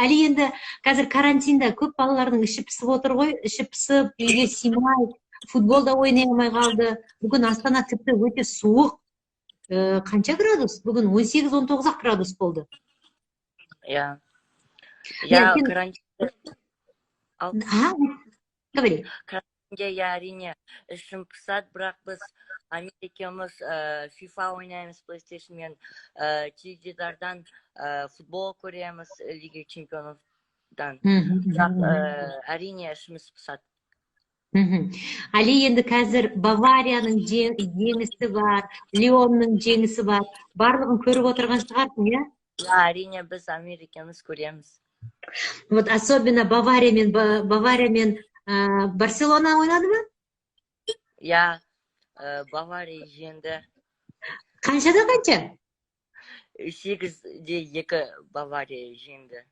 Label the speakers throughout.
Speaker 1: Али, енді қазір карантинда көп балалардың іші пысып отыр ғой, іші пысып, үйге сыймай, футбол да ойнай алмай қалды. Бүгін Астана тіпті өте суық. Қанша градус? Бүгін 18-19 ақ градус болды.
Speaker 2: Иә.
Speaker 1: Иә,
Speaker 2: Иә,
Speaker 1: сен
Speaker 2: карантин ал.
Speaker 1: А, говори.
Speaker 2: Карантинде, иә, әрине, ішім пысады, бірақ біз Амир екеуміз FIFA ойнаймыз PlayStation-мен, теледидардан футбол көреміз, Лига чемпионовтан. Бірақ әрине, ішіміз пысады.
Speaker 1: Али, енді қазір Баварияның жеңісі бар, Лионның жеңісі бар. Барлығын көріп отырған шығарсың, иә?
Speaker 2: Иә, әрине, біз Амир екеуміз көреміз.
Speaker 1: Вот особенно Бавария мен Барселона ойнады ма?
Speaker 2: Иә, Бавария жеңді.
Speaker 1: Қаншада қанша?
Speaker 2: 8-2 Бавария жеңді.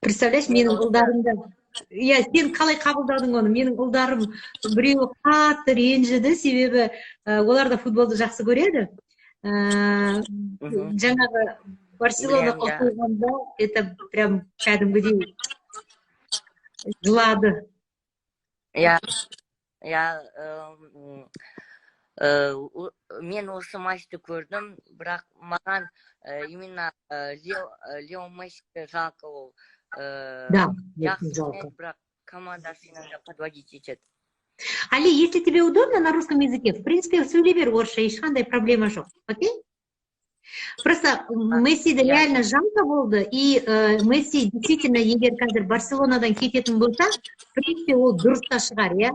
Speaker 1: Представляешь,
Speaker 2: Мен
Speaker 1: менің
Speaker 2: осы
Speaker 1: ұлдарым да. Иә, сен қалай қабылдадың оны? Менің ұлдарым біреуі қатты ренжіді, себебі олар да футболды жақсы көреді. Жаңағы Барселона
Speaker 2: Білемін, иә.
Speaker 1: ұтылғанда, это прям кәдімгідей жылады.
Speaker 2: Иә, мен осы матчты көрдім, бірақ маған именно Лео Месси жалко, ол
Speaker 1: Да,
Speaker 2: жақсы
Speaker 1: очень жалко.
Speaker 2: ойнайды, бірақ командасы иногда подводить етеді.
Speaker 1: Али, если тебе удобно на русском языке, в принципе, сөйлей бер орысша, ешқандай проблема жоқ. Окей? Просто Мессиді реально жалко болды, и Месси действительно, егер қазір Барселонадан кететін болса, в принципе, ол дұрыс та шығар, иә?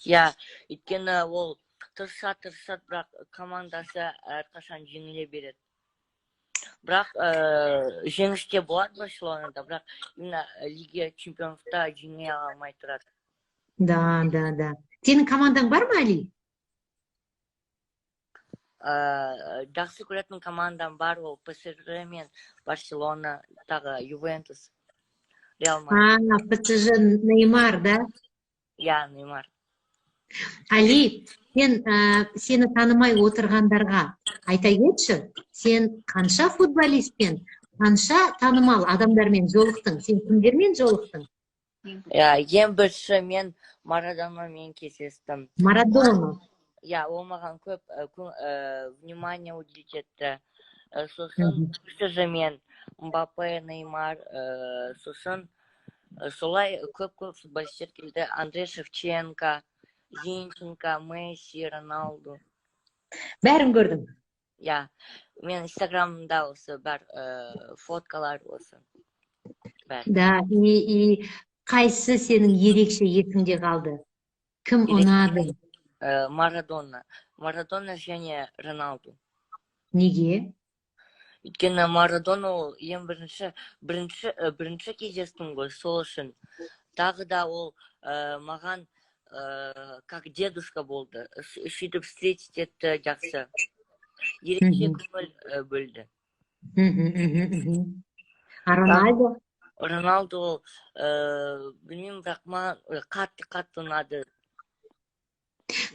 Speaker 2: Иә, өйткені ол тырысады, тырысады, бірақ командасы әрқашан жеңіле береді. Бірақ жеңісте болады Барселонада, бірақ именно Лига чемпионовта жеңе алмай тұрады.
Speaker 1: Да. Сенің командаң бар ма, Али?
Speaker 2: Жақсы көретін командам бар, ол ПСЖ мен Барселона, тағы Ювентус, Реал Мадрид.
Speaker 1: А, ПСЖ, Неймар, да?
Speaker 2: Иә, Неймар.
Speaker 1: Али, сен сені танымай отырғандарға айта кетші, сен қанша футболистпен, қанша танымал адамдармен жолықтың? Сен кімдермен жолықтың?
Speaker 2: Иә, ең бірінші мен Марадонамен кездестім.
Speaker 1: Марадона.
Speaker 2: Иә, ол маған көп внимание уделить етті. Сосын ПСЖ мен Мбаппе, Неймар, сосын солай көп көп футболисттер келді: Андрей Шевченко, Зинченко, Месси, Роналду.
Speaker 1: Бәрін көрдің?
Speaker 2: Иә, мен Инстаграмымда осы бар, фоткалар осы бәрі.
Speaker 1: Да, и қайсысы сенің ерекше есіңде қалды? Кім ұнады?
Speaker 2: Марадона. Марадона және Роналду.
Speaker 1: Неге?
Speaker 2: Өйткені Марадона ол ең бірінші кездестім ғой, сол үшін. Тағы да ол маған как дедушка болды. Сөйтіп встретить етті жақсы. Ерекше көңіл бөлді.
Speaker 1: Мхм, мхм, мхм. А Роналду?
Speaker 2: Роналду ол білмеймін, бірақ маған қатты қатты ұнады.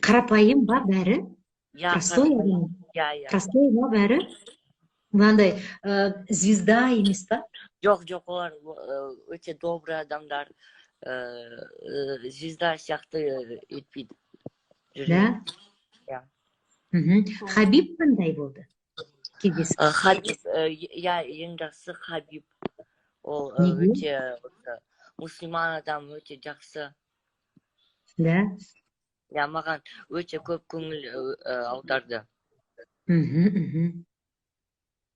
Speaker 1: Қарапайым ба бәрі?
Speaker 2: Иә.
Speaker 1: Простой
Speaker 2: Қарапайым.
Speaker 1: адам.
Speaker 2: Иә.
Speaker 1: Простой ма бәрі? Мынандай звезда емес па?
Speaker 2: Жоқ, олар өте добрый адамдар. Звезда сияқты етпейді.
Speaker 1: Да?
Speaker 2: Иә.
Speaker 1: Хабиб қандай болды? Кездесу.
Speaker 2: Хабиб, иә, ең жақсы Хабиб. Ол
Speaker 1: Неге?
Speaker 2: өте осы, мұсылман адам, өте жақсы.
Speaker 1: Да?
Speaker 2: Иә, маған өте көп көңіл аударды.
Speaker 1: Мгм, мхм.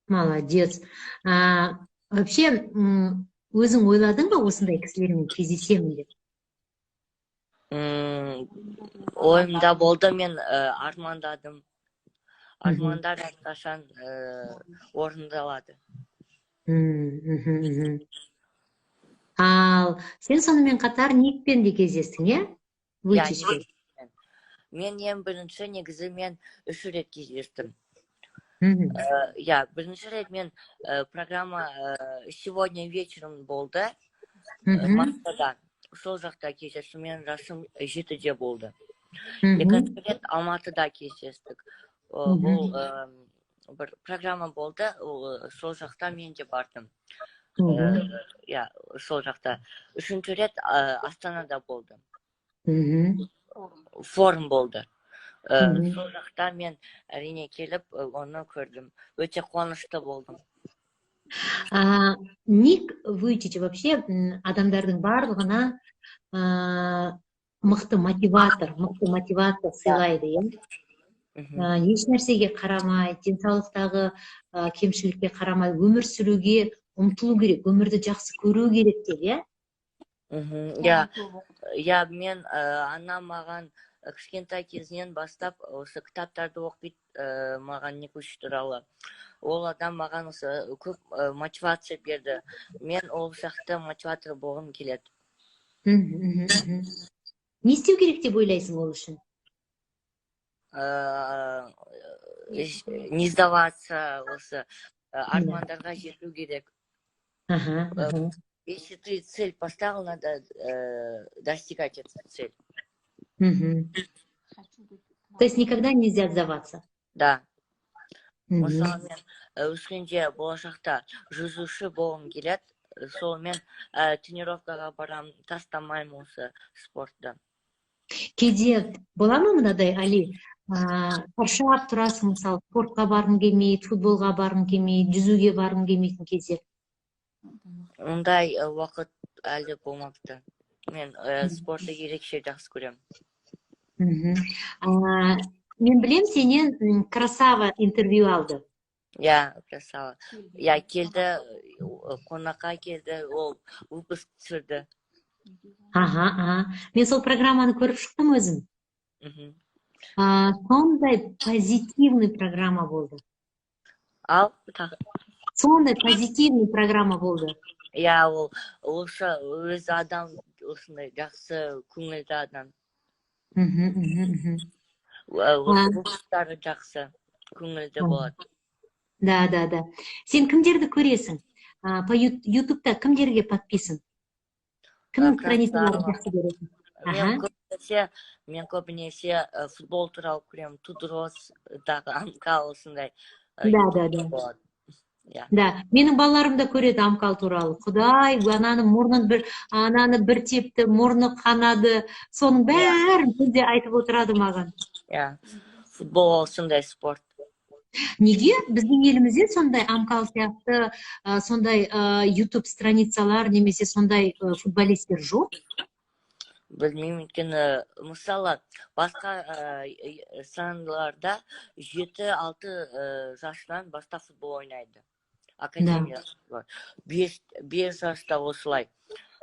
Speaker 1: Молодец. А, вообще, өзің ойладың ба осындай кісілермен кездесемін деп?
Speaker 2: Ойымда болды, мен армандадым. Армандар әрқашан орындалады.
Speaker 1: М, мхм, мхм. Ал сен сонымен қатар Никпен де кездестің, иә?
Speaker 2: Иә.
Speaker 1: Вуйчичпен.
Speaker 2: Никпен. Мен ең бірінші, негізі, мен үш рет кездестім. Иә, бірінші рет мен программа «Сегодня вечером» болды Москвада. Сол жақта кездестім, мен жасым 7-де болды. Екінші рет Алматыда кездестік. Бұл бір программа болды, ол сол жақта мен де бардым. Иә, сол жақта. Үшінші рет Астанада болды. Форум болды. Сол жақта мен, әрине, келіп, оны көрдім. Өте қуанышты болдым.
Speaker 1: Ник Вуйчич вообще адамдардың барлығына мықты мотиватор, мықты мотивация сыйлайды, иә. Еш нәрсеге қарамай, денсаулықтағы кемшілікке қарамай, өмір сүруге ұмтылу керек, өмірді жақсы көру керек деп, иә.
Speaker 2: Иә, мен анам маған кішкентай кезінен бастап осы кітаптарды оқиды маған Ник Вуйчич туралы. Ол адам маған осы көп мотивация берді. Мен ол сияқты мотиватор болғым келеді.
Speaker 1: Мхм, мхм, мхм. Не істеу керек деп ойлайсың ол үшін?
Speaker 2: Не сдаваться, осы армандарға жету керек. Если ты цель поставил, надо достигать эту цель.
Speaker 1: То есть никогда нельзя сдаваться.
Speaker 2: Да. Мысалы, мен өскенде, болашақта жүзуші болғым келеді. Сол мен тренировкаға барамын, тастамаймын осы спортты.
Speaker 1: Кейде бола ма мынадай, Али, шаршап тұрасың, мысалы, спортқа барғың келмейді, футболға барғың келмейді, жүзуге барғың келмейтін кездер?
Speaker 2: Ондай уақыт әлі болмапты. Мен спортты ерекше жақсы көремін.
Speaker 1: Мен білем, сенен Красава интервью алды.
Speaker 2: Иә, Красава, иә, келді, қонаққа келді, ол выпуск түсірді.
Speaker 1: Аха, мен сол программаны көріп шықтым өзім. Сондай позитивный программа болды.
Speaker 2: Ал тағы?
Speaker 1: Сондай позитивный программа болды.
Speaker 2: Иә, ол осы өзі адам осындай жақсы, көңілді адам.
Speaker 1: мхм мхм мхм
Speaker 2: Осы выпусктары жақсы, көңілді болады.
Speaker 1: Да, сен кімдерді көресің? По Ютубта кімдерге подписан, кімнің страницаларын
Speaker 2: Красава.
Speaker 1: жақсы көресің?
Speaker 2: Мен көбінесе футбол туралы көремін, Тудроз, тағы Амкал, осындай
Speaker 1: Да.
Speaker 2: ютубта болады, иә.
Speaker 1: Да, менің балаларым да көреді Амкал туралы. Құдай, ананы мұрнын бір, ананы бір тепті, мұрны қанады, соның бәрін күнде айтып отырады маған.
Speaker 2: Иә, футбол ол сондай спорт.
Speaker 1: Неге біздің елімізде сондай Амкал сияқты сондай ютуб страницалар немесе сондай футболисттер жоқ?
Speaker 2: Білмеймін, өйткені, мысалы, басқа страналарда 7-6 жасынан бастап футбол ойнайды, академия бар, 5 жаста осылай.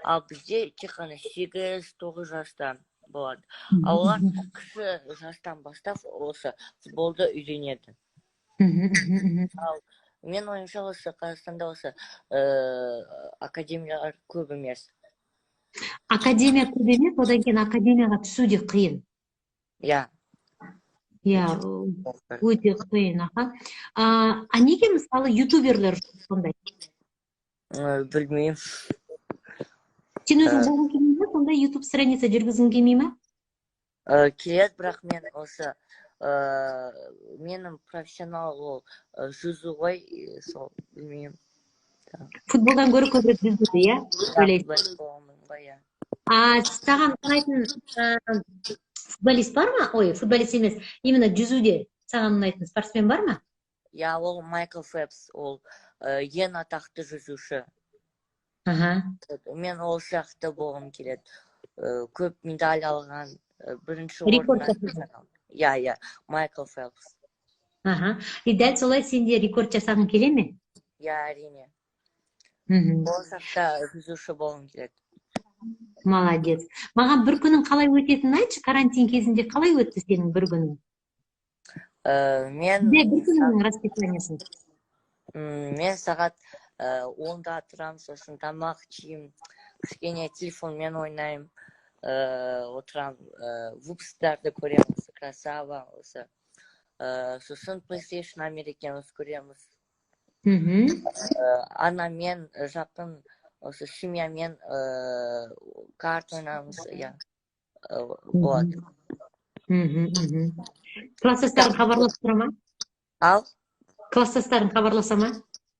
Speaker 2: Ал бізде тек қана 8-9 жаста болады. Ал олар кіші жастан бастап осы футболды үйренеді.
Speaker 1: мхм, мхм, мхм.
Speaker 2: Ал мен ойымша, осы Қазақстанда осы академиялар көп емес.
Speaker 1: Академия көп емес, одан кейін академияға түсу де қиын.
Speaker 2: Иә.
Speaker 1: Иә, өте қиын, аха. А неге, мысалы, ютуберлер жоқ сондай?
Speaker 2: Білмеймін.
Speaker 1: Сен өзің болғың келмей ма сондай, ютуб страница жүргізгің келмей ма?
Speaker 2: Келеді, бірақ мен осы менің профессионал ол жүзу ғой, и сол білмеймін.
Speaker 1: Футболдан гөрі көбірек жүзуді, иә, ойлайсың?
Speaker 2: Футболист боламын ғой, иә.
Speaker 1: А саған ұнайтын футболист бар ма? Ой, футболист емес, именно жүзуде саған ұнайтын спортсмен бар ма?
Speaker 2: Иә, ол Майкл Фелпс, ол ең атақты жүзуші. Мен ол сияқты болғым келеді. Көп медаль алған, бірінші
Speaker 1: Рекорд
Speaker 2: орын
Speaker 1: жасаған.
Speaker 2: Иә, Майкл Фелпс.
Speaker 1: Аха, и дәл солай сен де рекорд жасағың келе ме?
Speaker 2: Иә, әрине. Болашақта жүзуші болғым келеді.
Speaker 1: Молодец. Маған бір күнің қалай өтетінін айтшы. Карантин кезінде қалай өтті сенің бір күнің?
Speaker 2: Мен
Speaker 1: Де, бір күніңнің расписаниесін.
Speaker 2: Мен сағат 10-да тұрамын, сосын тамақ жеймін, кішкене телефонмен ойнаймын, отырамын, выпусктарды көремін, осы Красава, осы сосын PlayStation Американыз көреміз. Анаммен, жақын осы семьямен карта ойнаймыз, иә, болады.
Speaker 1: Мхм, мхм. Класстастарың хабарласып тұра ма?
Speaker 2: Ал?
Speaker 1: Класстастарың хабарласа ма?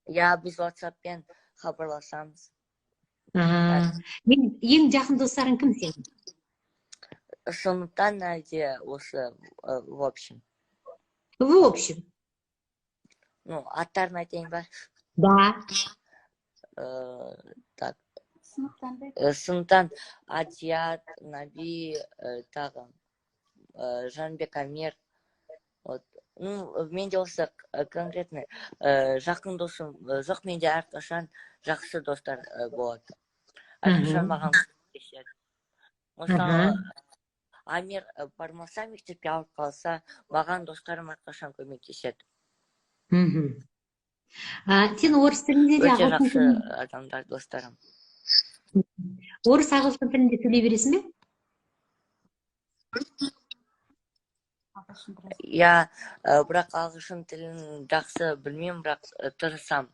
Speaker 2: Иә, біз WhatsAppпен Хабарласамыз.
Speaker 1: Мен ең жақын достарың кім сенің?
Speaker 2: Сыныптан әлде осы в общем?
Speaker 1: В общем.
Speaker 2: Ну, аттарын айтайын ба?
Speaker 1: Да.
Speaker 2: Так.
Speaker 3: Сыныптан ба?
Speaker 2: Сыныптан Адият, Наби, тағы Жанбек, Амир. Вот. Ну, менде осы конкретно жақын досым жоқ, менде әрқашан жақсы достар болады. Әрқашан маған көмектеседі. Мысалы, Амир бармаса мектепке, ауырып қалса, маған достарым әрқашан көмектеседі.
Speaker 1: Сен орыс тілінде де,
Speaker 2: Өте
Speaker 1: ағылшын
Speaker 2: жақсы
Speaker 1: тілінде,
Speaker 2: адамдар достарым.
Speaker 1: Орыс, ағылшын тілінде сөйлей бересің бе?
Speaker 3: Ағылшын біраз.
Speaker 2: Иә, бірақ ағылшын тілін жақсы білмеймін, бірақ тырысамын.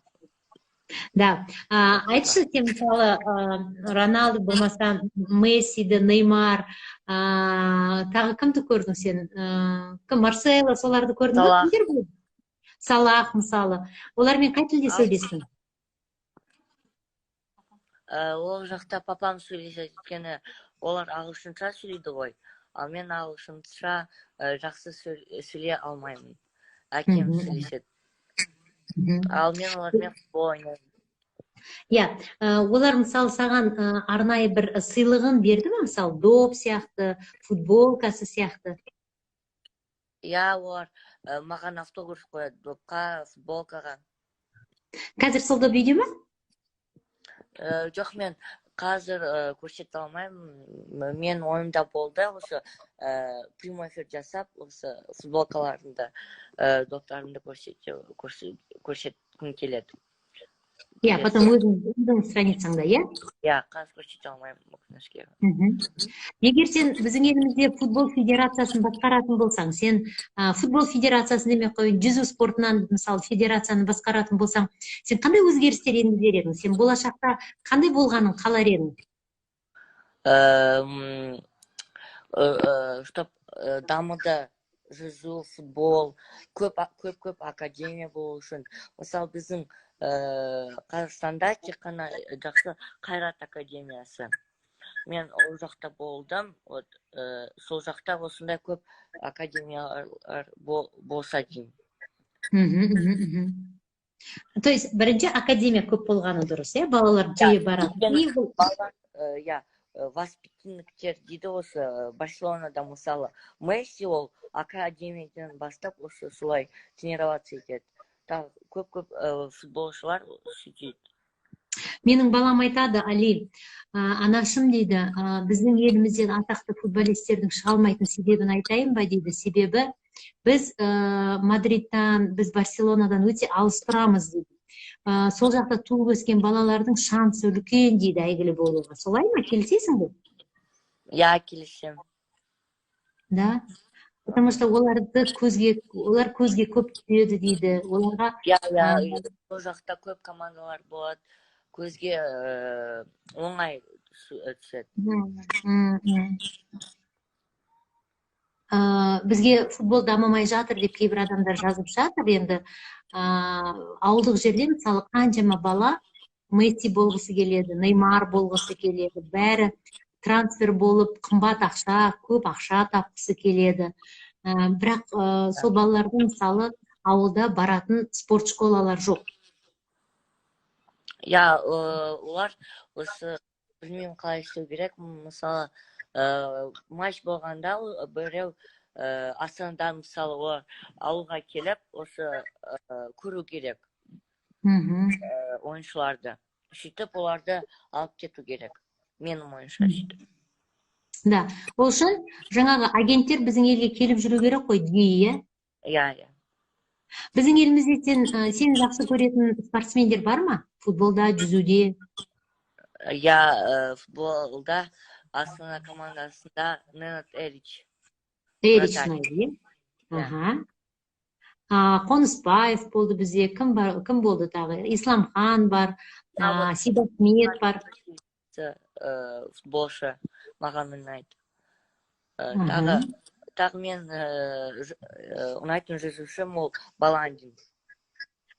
Speaker 1: Да. Айтшы, сен, мысалы, Роналду болмаса Мессиді, Неймар, тағы кімді көрдің сен? Кім, Марсело, соларды көрдің бе?
Speaker 2: Салах.
Speaker 1: Кімдер болды? Салах, мысалы. Олармен қай тілде сөйлестің?
Speaker 2: Ол жақта папам сөйлеседі, өйткені олар ағылшынша сөйлейді ғой. Ал мен ағылшынша жақсы сөйлей алмаймын. Әкем сөйлеседі. Ал мен олармен футбол ойнаймын.
Speaker 1: Иә, олар, мысалы, саған арнайы бір сыйлығын берді ме, мысалы, доп сияқты, футболкасы сияқты?
Speaker 2: Иә, олар маған автограф қояды допқа, футболкаға.
Speaker 1: Қазір сол доп үйде ме?
Speaker 2: Жоқ, мен қазір көрсете алмаймын. Мен ойымда болды осы прямой эфир жасап, осы футболкаларымды, доптарымды көрсеткім келеді.
Speaker 1: Иә,
Speaker 2: Келесі.
Speaker 1: Потом өзің страницаңда, иә?
Speaker 2: Иә, қазір көрсете алмаймын, өкінішке.
Speaker 1: Егер сен біздің елімізде футбол федерациясын басқаратын болсаң, сен футбол федерациясын демей ақ қояйын, жүзу спортынан, мысалы, федерацияны басқаратын болсаң, сен қандай өзгерістер енгізер едің? Сен болашақта қандай болғанын қалар едің?
Speaker 2: Чтоб дамыды жүзу, футбол, көп көп көп академия болу үшін. Мысалы, біздің Қазақстанда тек қана жақсы Қайрат академиясы. Мен ол жақта болдым, вот, сол жақта осындай көп академиялар болса деймін.
Speaker 1: Мхм, мхм, мхм. То есть бірінші академия көп болғаны дұрыс, иә? Балалар жиі барады.
Speaker 2: Өйткені
Speaker 1: И бұл-
Speaker 2: балалар, иә, воспитанниктер дейді осы, Барселонада, мысалы, Месси ол академиядан бастап осы солай тренироваться етеді. Тағы көп көп футболшылар сөйтеді.
Speaker 1: Менің балам айтады, Али, анашым дейді, біздің елімізден атақты футболистердің шыға алмайтын себебін айтайын ба дейді. Себебі біз Мадридтан, біз Барселонадан өте алыс тұрамыз дейді. Сол жақта туып өскен балалардың шансы үлкен дейді әйгілі болуға. Солай ма? Келісесің бе?
Speaker 2: Иә, келісемін.
Speaker 1: Да? Потому что олар көзге көп түседі дейді. Оларға
Speaker 2: Иә, ол жақта көп командалар болады. Көзге оңай түседі.
Speaker 1: Бізге футбол дамымай жатыр деп кейбір адамдар жазып жатыр енді. Ауылдық жерде, мысалы, қаншама бала Месси болғысы келеді, Неймар болғысы келеді, бәрі трансфер болып, қымбат ақша, көп ақша тапқысы келеді. Бірақ сол балалардың, мысалы, ауылда баратын спорт школалар жоқ.
Speaker 2: Иә, олар осы білмеймін қалай істеу керек. Мысалы, матч болғанда біреу Астанадан, мысалы, олар ауылға келіп, осы көру керек ойыншыларды. Сөйтіп оларды алып кету керек. Менің ойымша сөйтіп.
Speaker 1: Да, ол үшін жаңағы агенттер біздің елге келіп жүру керек қой, жиі, иә?
Speaker 2: Иә.
Speaker 1: Біздің елімізде сен жақсы көретін спортсмендер бар ма? Футболда, жүзуде?
Speaker 2: Иә, футболда Астана командасында Ненад Эрич.
Speaker 1: Эрич
Speaker 2: Вратарь.
Speaker 1: ұнайды, иә?
Speaker 2: Иә.
Speaker 1: Аха. Қонысбаев болды бізде, кім бар, кім болды тағы? Исламхан бар,
Speaker 2: Вот.
Speaker 1: Сейдахмет бар.
Speaker 2: Футболшы маған ұнайды. Тағы мен ұнайтын жүзушім ол Баландин.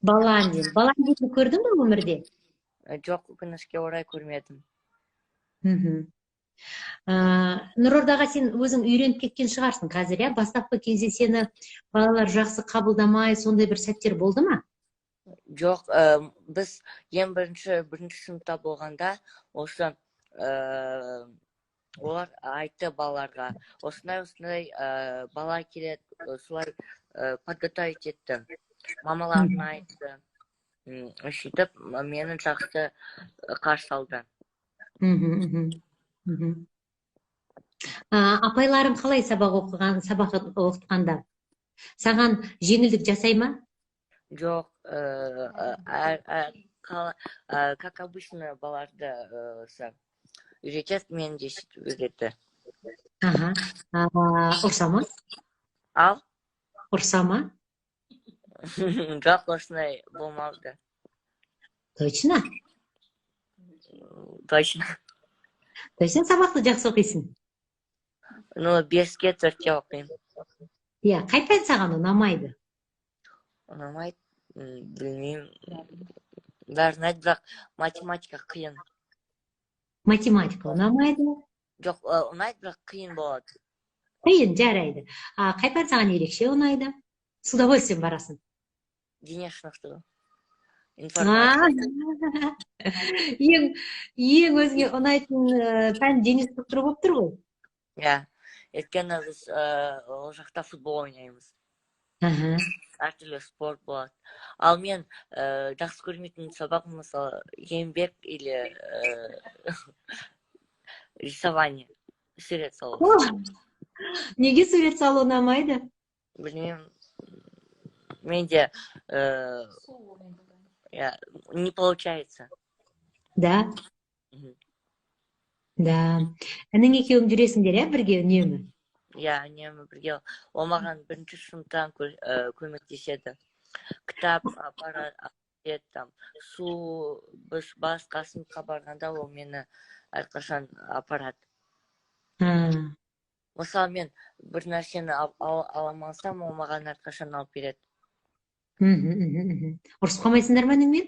Speaker 1: Баландин. Баландинді көрдің бе өмірде?
Speaker 2: Жоқ, өкінішке орай, көрмедім.
Speaker 1: Нұрордаға сен өзің үйреніп кеткен шығарсың қазір, иә? Бастапқы кезде сені балалар жақсы қабылдамай, сондай бір сәттер болды ма?
Speaker 2: Жоқ, біз ең бірінші бірінші сыныпта болғанда осы олар айтты балаларға: осындай осындай бала келеді, солай подготовить етті, мамаларына айтты. Сөйтіп мені жақсы қарсы алды.
Speaker 1: мхм мхм мхм Апайларың қалай сабақ оқыған, сабақ оқытқанда саған жеңілдік жасай ма?
Speaker 2: Жоқ, как обычно балаларды осы үйретеді, мені де сөйтіп үйретті.
Speaker 1: Аха, ұрса ма?
Speaker 2: Ал?
Speaker 1: Ұрса ма?
Speaker 2: Жоқ, осындай болмады.
Speaker 1: Точно?
Speaker 2: Точно.
Speaker 1: Точно сабақты жақсы оқисың?
Speaker 2: Ну, 5-ке, 4-ке оқимын.
Speaker 1: Иә, қай пән саған ұнамайды?
Speaker 2: Ұнамайды, білмеймін, бәрі ұнайды, бірақ математика қиын.
Speaker 1: Математика ұнамайды?
Speaker 2: Жоқ, ұнайды, бірақ қиын болады.
Speaker 1: Қиын, жарайды. А қай пән саған ерекше ұнайды, с удовольствием барасың?
Speaker 2: Дене шынықтыру.
Speaker 1: А,
Speaker 2: Информатика.
Speaker 1: Ең өзіңе ұнайтын пән дене шынықтыру болып тұр ғой.
Speaker 2: Иә, өйткені біз ол жақта футбол ойнаймыз, әртүрлі спорт болады. Ал мен жақсы көрмейтін сабақ, мысалы, еңбек или рисование, сурет салу.
Speaker 1: Неге сурет салу ұнамайды?
Speaker 2: Білмеймін, менде иә, не получается.
Speaker 1: Да?
Speaker 2: Мгм.
Speaker 1: Да, інің екеуің жүресіңдер, иә, бірге үнемі?
Speaker 2: Иә, үнемі бірге. Ол маған бірінші сыныптан көмектеседі, кітап апарады там, су. Біз басқа сыныпқа барғанда, ол мені әрқашан апарады. Мысалы, мен бір нәрсені ала алмасам, ол маған әрқашан алып береді.
Speaker 1: Мхм мхм мхм. Ұрысып қалмайсыңдар ма ініңмен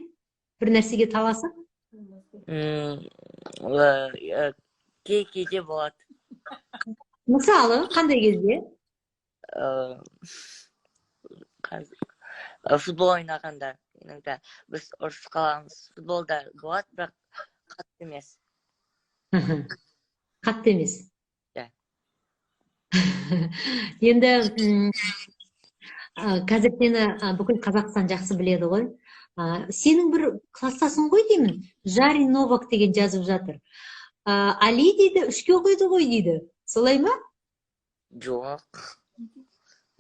Speaker 1: бір нәрсеге таласып?
Speaker 2: Кей кейде болады.
Speaker 1: Мысалы, қандай кезде?
Speaker 2: Футбол ойнағанда иногда біз ұрысып қаламыз. Футболда болады, бірақ қатты емес.
Speaker 1: Қатты емес.
Speaker 2: Иә.
Speaker 1: Енді қазір сені бүкіл Қазақстан жақсы біледі ғой. Сенің бір класстасың ғой деймін, Жари Новак деген жазып жатыр. Али дейді, 3-ке оқиды ғой дейді, солай ма?
Speaker 2: Жоқ.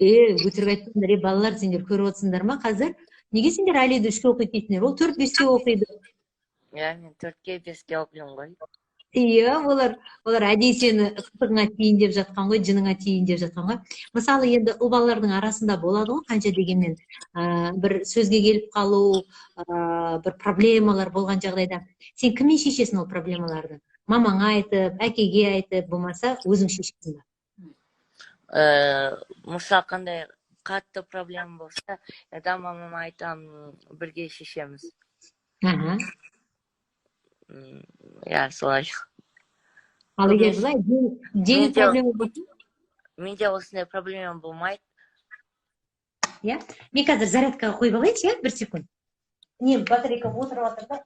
Speaker 1: Е, өтірік айтпаңдар, е, балалар, сендер көріп отырсыңдар ма қазір? Неге сендер Алиді 3-ке оқиды дейсіңдер? Ол 4, 5-ке оқиды.
Speaker 2: Иә, мен 4-ке, 5-ке оқимын ғой.
Speaker 1: Иә, олар әдейі сені қытығыңа тиейін деп жатқан ғой, жыныңа тиейін деп жатқан ғой. Мысалы, енді ұл балалардың арасында болады ғой, қанша дегенмен бір сөзге келіп қалу, бір проблемалар болған жағдайда сен кіммен шешесің ол проблемаларды? Мамаңа айтып, әкеге айтып, болмаса өзің шешесің ба?
Speaker 2: Мысалы, қандай қатты проблема болса, иногда мамама айтамын, бірге шешеміз. Иә, солай.
Speaker 1: Ал егер былай жеңіл проблема болса?
Speaker 2: Менде осындай проблема болмайды.
Speaker 1: Иә, мен қазір зарядкаға қойып алайыншы, иә, бір секунд. Не, батарейка отырып жатыр да.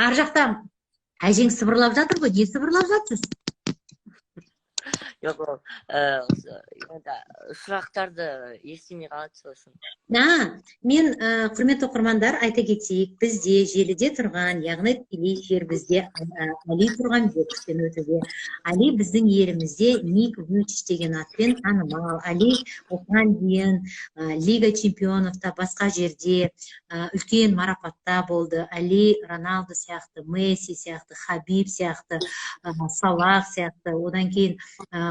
Speaker 1: Ар жақта әжең сыбырлап жатыр ғой, не сыбырлап жатсыз?
Speaker 2: Жоқ, ол енді сұрақтарды естімей қалады сосын.
Speaker 1: А, мен, құрметті оқырмандар, айта кетейік, бізде желіде тұрған, яғни тікелей эфир бізде Али Тұрғанбековтен өтуде. Али біздің елімізде Ник Вуйчич деген атпен танымал. Али оған дейін Лига чемпионовта, басқа жерде үлкен марапатта болды. Али Роналду сияқты, Месси сияқты, Хабиб сияқты, Салах сияқты, одан кейін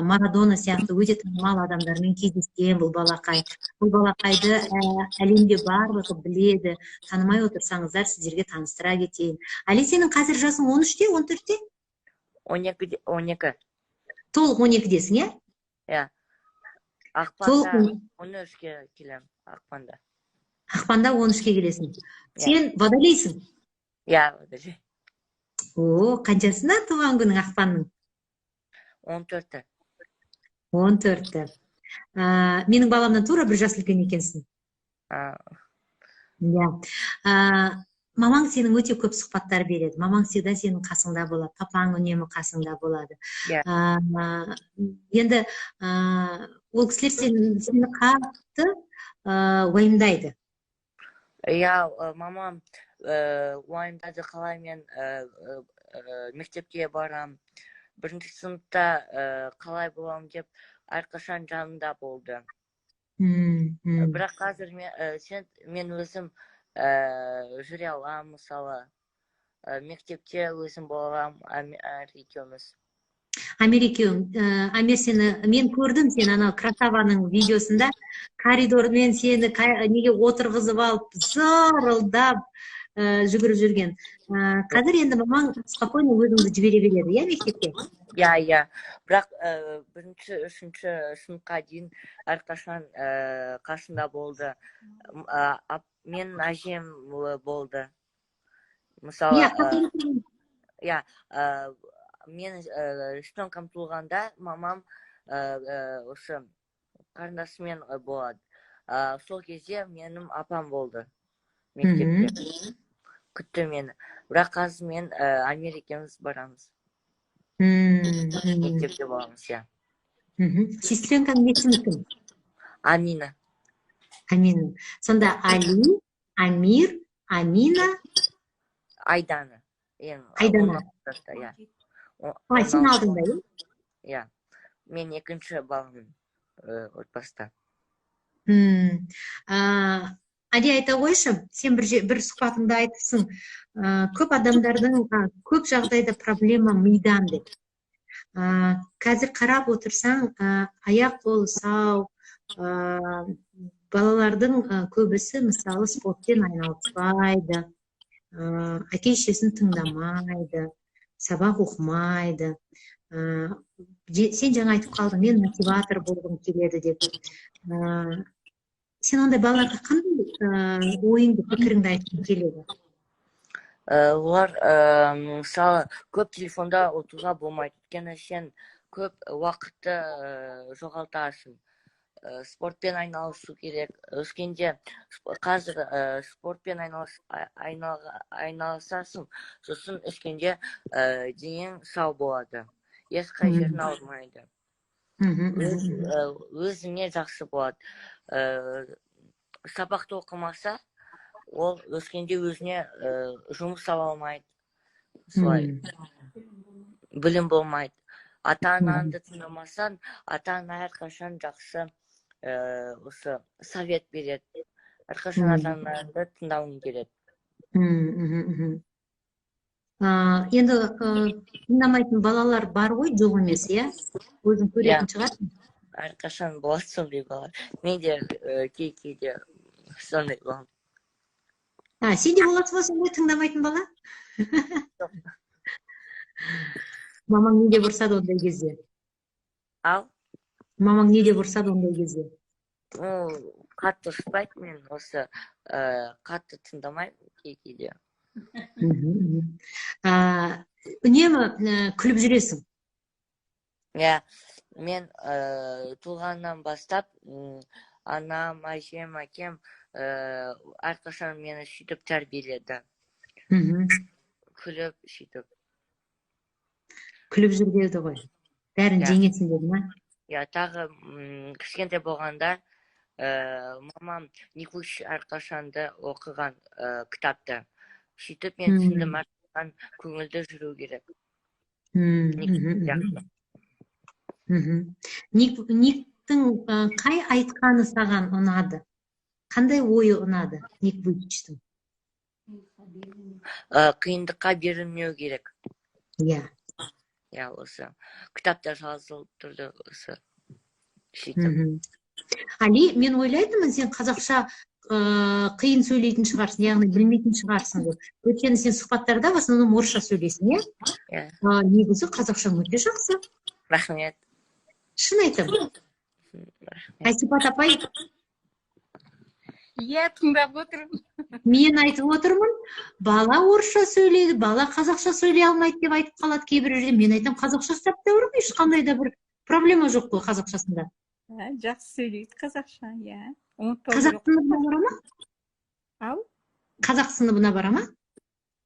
Speaker 1: Марадона сияқты өте танымал адамдармен кездескен бұл балақай. Бұл балақайды әлемде барлығы біледі. Танымай отырсаңыздар, сіздерге таныстыра кетейін. Али, сенің қазір жасың 13-те, 14-те?
Speaker 2: 12-де, 12.
Speaker 1: Толық 12-десің, иә?
Speaker 2: Иә.
Speaker 1: Толық.
Speaker 2: Ақпанда 13-ке келемін, ақпанда.
Speaker 1: Ақпанда 13-ке келесің.
Speaker 2: Иә.
Speaker 1: Сен водолейсің.
Speaker 2: Иә, водолей.
Speaker 1: О, қаншасында туған күнің ақпанның?
Speaker 2: 14-і.
Speaker 1: 14-і. Менің баламнан тура бір жас үлкен екенсің. Иә. Мамаң сенің өте көп сұхбаттар береді. Мамаң всегда сенің қасыңда болады. Папаң үнемі қасыңда болады.
Speaker 2: Иә.
Speaker 1: Енді ол кісілер сені қатты уайымдайды.
Speaker 2: Иә, мамам уайымдады, қалай мен мектепке барам, бірінші сыныпта қалай боламын деп әрқашан жанымда болды. Бірақ қазір мен өзім жүре аламын, мысалы, мектепте өзім бола аламын, Амир екеуміз.
Speaker 1: Амир екеуің, Амир, сені мен көрдім, сен анау красаваның видеосында коридормен сені неге отырғызып алып, зырылдап жүгіріп жүрген. Қазір енді мамаң спокойно өзіңді жібере береді, иә, мектепке?
Speaker 2: Иә, иә. Бірақ бірінші, үшінші сыныпқа дейін әрқашан қасында болды. Менің әжем болды. Мысалы,
Speaker 1: Иә,
Speaker 2: иә, мен сестренкам туылғанда мамам осы қарындасымен болады. Сол кезде менің апам болды мектепте. Күтті мені. Бірақ қазір мен Амир екеуміз барамыз. Мектепте боламыз, иә.
Speaker 1: Сестренканың есімі кім?
Speaker 2: Амина.
Speaker 1: Амина. Сонда Али, Амир, Амина.
Speaker 2: Айдана. Ең
Speaker 1: Айдана.
Speaker 2: 16 жаста, иә.
Speaker 1: А, сен
Speaker 2: 16.
Speaker 1: алдыңда, иә?
Speaker 2: Иә. Мен екінші баламын отбасыда.
Speaker 1: Али, айта қойшы, сен бір сұхбатыңда айтыпсың, көп адамдардың, көп жағдайда проблема мидан деп. Қазір қарап отырсаң, аяқ қолы сау, балалардың көбісі, мысалы, спортпен айналыспайды, әке шешесін тыңдамайды, сабақ оқымайды. Сен жаңа айтып қалдың, мен мотиватор болғым келеді деп. Сен ондай балаларға қандай ойыңды, пікіріңді айтқың келеді?
Speaker 2: Олар, мысалы, көп телефонда отыруға болмайды, өйткені сен көп уақытты жоғалтасың. Спортпен айналысу керек. Өскенде қазір спортпен айналысасың, сосын өскенде денең сау болады, ешқай жерің ауырмайды. Өзіңе жақсы болады. Сабақты оқымаса, ол өскенде өзіне жұмыс таба алмайды, солай білім болмайды. Ата анаңды тыңдамасаң, ата ана әрқашан жақсы осы совет береді, әрқашан ата анаңды тыңдауың керек.
Speaker 1: Енді тыңдамайтын балалар бар ғой, жоқ емес, иә? Өзің көретін шығарсың.
Speaker 2: Әрқашан болады сондай балалар. Мен де кей кейде сондай боламын.
Speaker 1: А, сен де боласың ба сондай тыңдамайтын бала?
Speaker 2: Жоқ.
Speaker 1: Мамаң не деп ұрсады ондай кезде?
Speaker 2: Ал?
Speaker 1: Мамаң не деп ұрсады ондай кезде?
Speaker 2: Ну, қатты ұрыспайды, мен осы қатты тыңдамаймын кей кейде.
Speaker 1: Үнемі күліп жүресің?
Speaker 2: Иә, мен туғаннан бастап анам, әжем, әкем әрқашан мені сөйтіп тәрбиеледі. Күліп сөйтіп.
Speaker 1: Күліп жүр деді ғой. Бәрін
Speaker 2: Иә.
Speaker 1: жеңесің деді ма?
Speaker 2: Иә, тағы кішкентай болғанда мамам Ник Вуйчич әрқашанда оқыған кітапты. Сөйтіп мен түсіндім, әрқашан көңілді жүру керек. Ник сияқты.
Speaker 1: Никтің қай айтқаны саған ұнады? Қандай ойы ұнады Ник Вуйчичтің?
Speaker 2: Қиындыққа берілмеу керек.
Speaker 1: Иә.
Speaker 2: Иә, осы кітапта жазылып тұрды осы. Сөйтіп.
Speaker 1: Али, мен ойлайтынмын, сен қазақша қиын сөйлейтін шығарсың, яғни білмейтін шығарсың деп. Өйткені сен сұхбаттарда в основном орысша сөйлейсің, иә?
Speaker 2: Иә.
Speaker 1: Негізі қазақшаң өте жақсы.
Speaker 2: Рахмет.
Speaker 1: Шын айтамын.
Speaker 2: Рахмет.
Speaker 1: Айсипат апай?
Speaker 3: Иә, тыңдап отырмын.
Speaker 1: Мен айтып отырмын, бала орысша сөйлейді, бала қазақша сөйлей алмайды деп айтып қалады кейбір жерде. Мен айтамын, қазақшасы тәп-тәуір ғой, ешқандай да бір проблема жоқ қой қазақшасында.
Speaker 3: Жақсы сөйлейді қазақша, иә. Ұмытпау
Speaker 1: Қазақ
Speaker 3: керек.
Speaker 1: сыныбына бара ма?
Speaker 3: Ау?
Speaker 1: Қазақ сыныбына бара ма?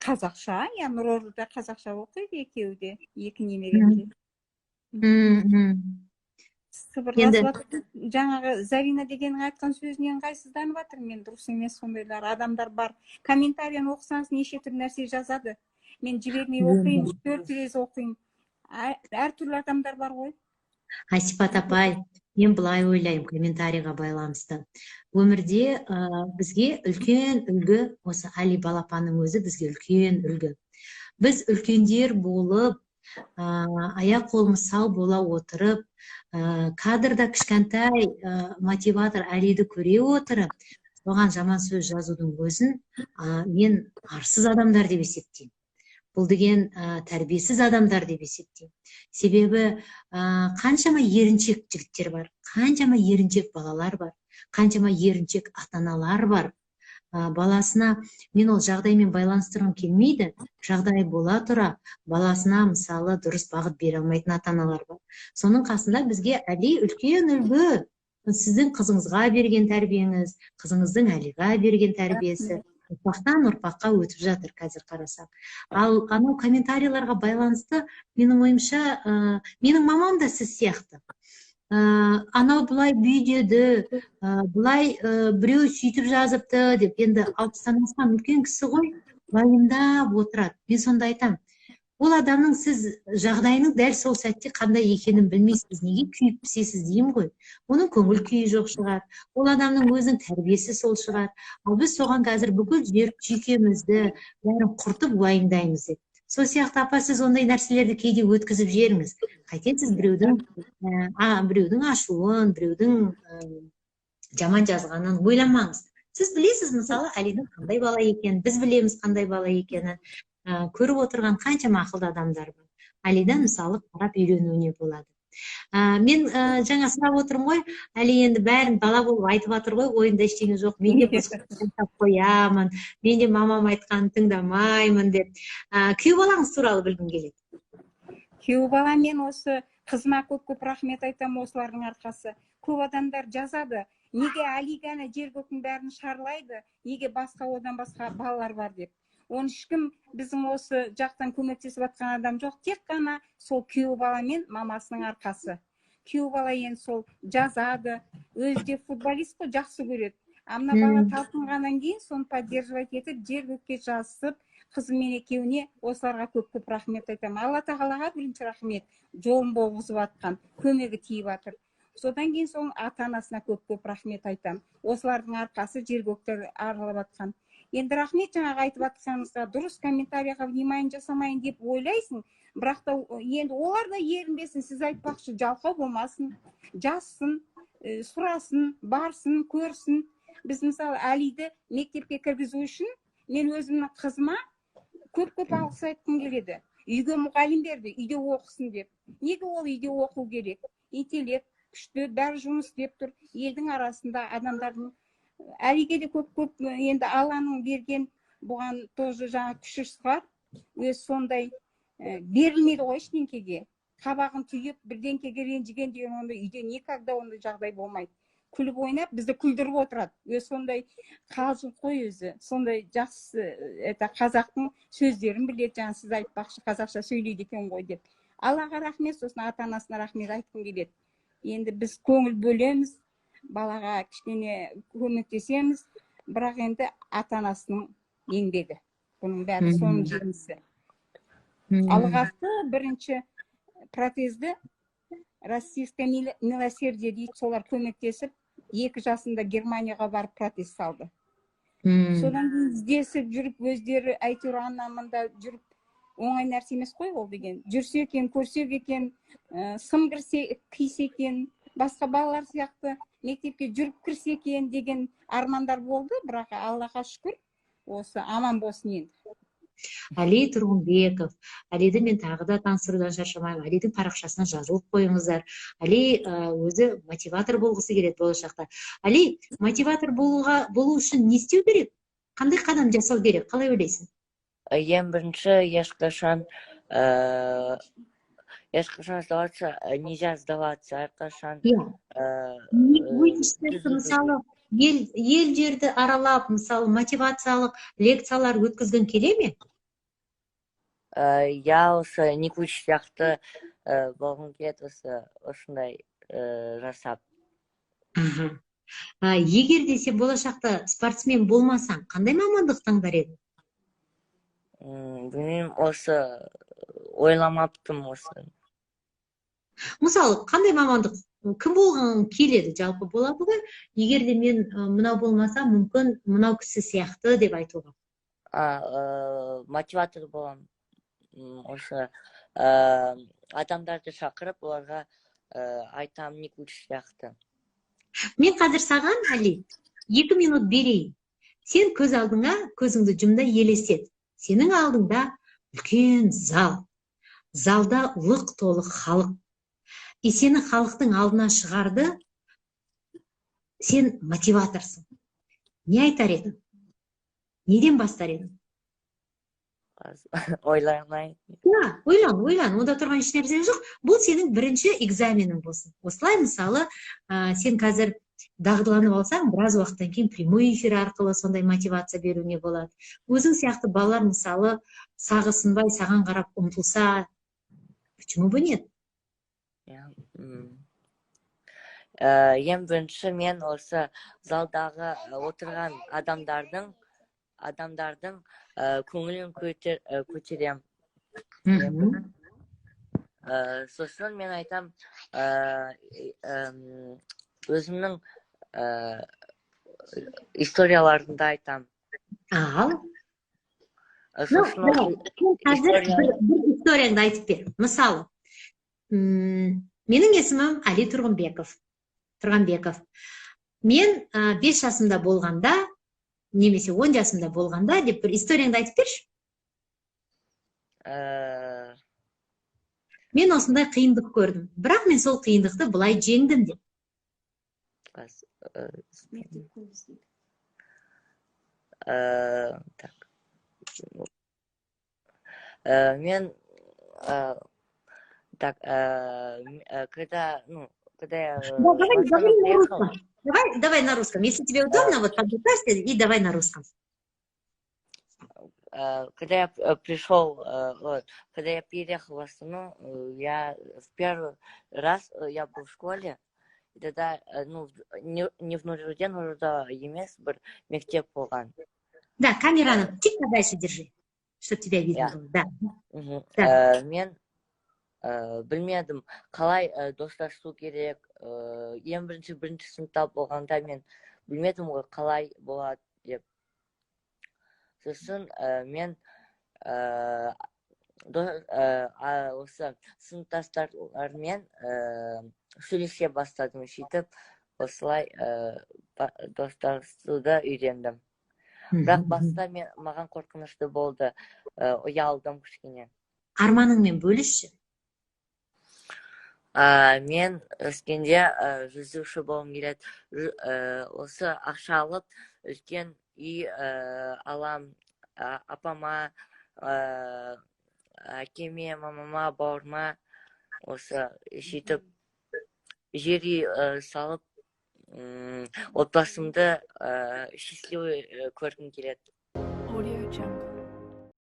Speaker 3: Қазақша, иә, Нұрордада қазақша оқиды екеуі де, екі немерем де. Сыбырласып жатыр. Жаңағы Зарина дегеннің айтқан сөзіне ыңғайсызданып жатырмын мен, дұрыс емес сондайлар адамдар бар. Комментарияны оқысаңыз, неше түрлі нәрсе жазады. Мен жібермей оқимын, 3-4 рет оқимын. Әртүрлі адамдар бар ғой.
Speaker 1: Айсипат апай, мен былай ойлаймын комментарийға байланысты. Өмірде бізге үлкен үлгі, осы Али балапанның өзі бізге үлкен үлгі. Біз үлкендер болып, аяқ қолымыз сау бола отырып, кадрда кішкентай мотиватор Алиді көре отырып, соған жаман сөз жазудың өзін мен арсыз адамдар деп есептеймін. Бұл деген тәрбиесіз адамдар деп есептеймін. Себебі қаншама еріншек жігіттер бар, қаншама еріншек балалар бар, қаншама еріншек ата-аналар бар. Баласына, мен ол жағдаймен байланыстырғым келмейді, жағдай бола тұра баласына мысалы дұрыс бағыт бере алмайтын ата-аналар бар. Соның қасында бізге Әли үлкен үлгі. Сіздің қызыңызға берген тәрбиеңіз, қызыңыздың Әлиға берген тәрбиесі ұрпақтан ұрпаққа өтіп жатыр қазір қарасақ. Ал анау комментарийларға байланысты, менің ойымша, менің мамам да сіз сияқты. Анау былай бүй деді, былай біреу сөйтіп жазыпты деп, енді 60-тан асқан үлкен кісі ғой, уайымдап отырады. Мен сонда айтамын, ол адамның сіз жағдайының дәл сол сәтте қандай екенін білмейсіз, неге күйіп пісесіз деймін ғой. Оның көңіл күйі жоқ шығар, ол адамның өзінің тәрбиесі сол шығар. Ал біз соған қазір бүкіл жер жүйкемізді бәрін құртып уайымдаймыз деп. Сол сияқты, апа, сіз ондай нәрселерді кейде өткізіп жіберіңіз. Қайтесіз біреудің ашуын, біреудің жаман жазғанын ойламаңыз. Сіз білесіз, мысалы, Әлидің қандай бала екенін, біз білеміз қандай бала екенін. Көріп отырған қаншама ақылды адамдар бар. Әлиден мысалы қарап үйренуіне болады. Мен жаңа сұрап отырмын ғой, Әли енді бәрін бала болып айтып жатыр ғой, ойында ештеңе жоқ, мен де бұзық қоямын, мен де мамам айтқанын тыңдамаймын деп. Күйеу балаңыз туралы білгім келеді.
Speaker 3: Күйеу бала мен осы қызыма көп-көп рахмет айтамын, осылардың арқасы. Көп адамдар жазады, неге Әли ғана жер көктің бәрін шарлайды, неге басқа одан басқа балалар бар деп. Оны ешкім біздің осы жақтан көмектесіп жатқан адам жоқ, тек қана сол күйеу бала мен мамасының арқасы. Күйеу бала енді сол жазады, өзі де футболист қой, жақсы көреді. А мына бала талпынғаннан кейін соны поддерживать етіп, жер көкке жазысып, қызыммен екеуіне осыларға көп-көп рахмет айтамын. Алла тағалаға бірінші рахмет, жолын болғызып жатқан, көмегі тиіп жатыр. Содан кейін соң ата-анасына көп-көп рахмет айтамын. Осылардың арқасы жер көкті аралап жатқан. Енді рахмет жаңағы айтып жатқаныңызға, дұрыс комментарийға внимание жасамайын деп ойлайсың, бірақ та енді олар да ерінбесін, сіз айтпақшы, жалқау болмасын, жазсын, сұрасын, барсын, көрсін. Біз мысалы Әлиді мектепке кіргізу үшін мен өзімнің қызыма көп-көп алғыс айтқым келеді. Үйге мұғалім берді, үйде оқысын деп. Неге ол үйде оқу керек? Интеллект күшті, бәрі жұмыс істеп тұр. Елдің арасында адамдардың Әлиге де көп-көп енді Алланың берген бұған тоже жаңа күші шығар. Өзі сондай берілмейді ғой ештеңкеге. Қабағын түйіп, бірдеңкеге ренжіген деген ондай үйде никогда ондай жағдай болмайды. Күліп ойнап, бізді күлдіріп отырады. Өзі сондай қалжың қой өзі. Сондай жақсы, это қазақтың сөздерін біледі, жаңа сіз айтпақшы, қазақша сөйлейді екен ғой деп. Аллаға рахмет, сосын ата-анасына рахмет айтқым келеді. Енді біз көңіл бөлеміз, балаға кішкене көмектесеміз, бірақ енді ата-анасының еңбегі. Бұның бәрі соның жемісі. Алғашқы бірінші протезді Российское милосердие дейді, солар көмектесіп, 2 жасында Германияға барып протез салды. Содан кейін іздесіп жүріп, өздері әйтеуір ана мында жүріп, оңай нәрсе емес қой ол деген. Жүрсе екен, көрсек екен, сым кірсе, кисе екен, басқа балалар сияқты мектепке жүріп кірсе екен деген армандар болды, бірақ Аллаға шүкір, осы аман болсын енді.
Speaker 1: Әли Тұрғынбеков. Әлиді мен тағы да таныстырудан шаршамаймын. Әлидің парақшасына жазылып қойыңыздар. Әли өзі мотиватор болғысы келеді болашақта. Әли, мотиватор болу үшін не істеу керек? Қандай қадам жасау керек? Қалай ойлайсың?
Speaker 2: Ең бірінші ешқашан сдаваться нельзя, сдаваться әрқашан.
Speaker 1: Мысалы, ел жерді аралап, мысалы, мотивациялық лекциялар өткізгің келе ме?
Speaker 2: Иә, осы Ник Вуйчич сияқты болғым келеді, осы осындай жасап.
Speaker 1: Аха. Егер де сен болашақта спортсмен болмасаң, қандай мамандық таңдар едің?
Speaker 2: Білмеймін, осы ойламаппын осы.
Speaker 1: Мысалы, қандай мамандық, кім болғың келеді жалпы, болады ғой, егер де мен мынау болмаса, мүмкін мынау кісі сияқты деп айтуға?
Speaker 2: Мотиватор боламын. Осы адамдарды шақырып, оларға айтамын, Ник Вуйчич сияқты.
Speaker 1: Мен қазір саған, Әли, 2 минут берейін. Сен көз алдыңа, көзіңді жұм да елестет: сенің алдыңда үлкен зал, залда лық толы халық, и сені халықтың алдына шығарды. Сен мотиваторсың. Не айтар едің, неден бастар едің?
Speaker 2: Ойланайын.
Speaker 1: Иә, ойлан, ойлан, онда тұрған ешнәрсе жоқ. Бұл сенің бірінші экзаменің болсын осылай. Мысалы, сен қазір дағдыланып алсаң, біраз уақыттан кейін прямой эфир арқылы сондай мотивация беруіңе болады. Өзің сияқты балалар, мысалы, сағы сынбай саған қарап ұмтылса, почему бы нет?
Speaker 2: Иә. Ең бірінші мен осы залдағы отырған адамдардың көңілін көтерем. Сосын мен айтам, өзімнің историяларымды айтам.
Speaker 1: Ал
Speaker 2: Сосын
Speaker 1: давай, сен қазір бір историяңды айтып бер. Мысалы, менің есімім Әли Тұрғанбеков. Мен 5 жасымда болғанда немесе 10 жасымда болғанда деп бір историяңды айтып берші. Мен осындай қиындық көрдім, бірақ мен сол қиындықты былай жеңдім деп.
Speaker 3: Мектеп көп іздейді.
Speaker 2: Так. Мен так, когда, ну, когда я
Speaker 1: Да, давай,
Speaker 2: в
Speaker 1: давай
Speaker 2: Астану
Speaker 1: на
Speaker 2: приехал,
Speaker 1: русском. Давай, давай на русском. Если тебе удобно, вот подготовься и давай на русском.
Speaker 2: Когда я пришел, вот, когда я переехал в Астану, я в первый раз я был в школе, и тогда, ну, не в Нұржүрден, Нұржүрда емес, бір мектеп болған.
Speaker 1: Да, камераны чуть подальше держи, чтобы тебя видно было. Да. Да.
Speaker 2: Мен білмедім, қалай достасу керек. Ең бірінші сыныпта болғанда мен білмедім ғой, қалай болады деп. Сосын мен осы сыныптастармен сөйлесе бастадым. Сөйтіп осылай достасуды үйрендім. Бірақ баста мен, маған қорқынышты болды, ұялдым кішкене.
Speaker 1: Арманыңмен бөлісші.
Speaker 2: Мен өскенде жүзуші болғым келеді. Осы ақша алып, үлкен үй алам. Апама, әкеме, мамама, бауырыма осы сөйтіп жер үй салып, отбасымды счастливый көргім келеді.
Speaker 4: Audio Jungle.